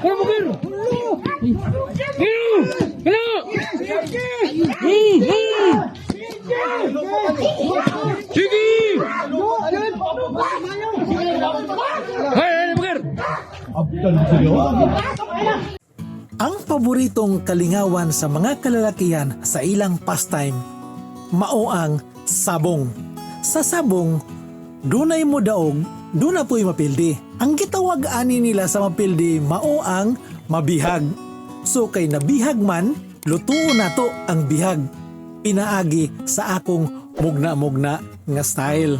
Ano, Bukir? Hello! Hello! Sige! Hey, hey, Bukir! Ang paboritong kalingawan sa mga kalalakihan sa ilang pastime, mao ang sabong. Sa sabong, dunay mo daog, duna po'y mapildi. Ang gitawag ani nila sa mapildi, mao ang mabihag. So kay nabihag man, lutuon nato ang bihag. Pinaagi sa akong mugna-mugna nga style.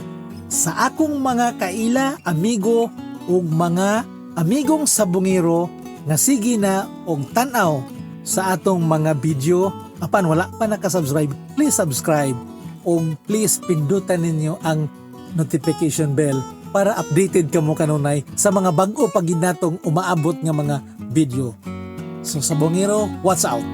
Sa akong mga kaila, amigo ug mga amigong sabungero nga sige na og tan-aw sa atong mga video, apan wala pa nakasubscribe, please subscribe ug please pindutan ninyo ang notification bell para updated kamo kanunay sa mga bag-o pa gid natong umaabot nga mga video. So sabongero, what's out?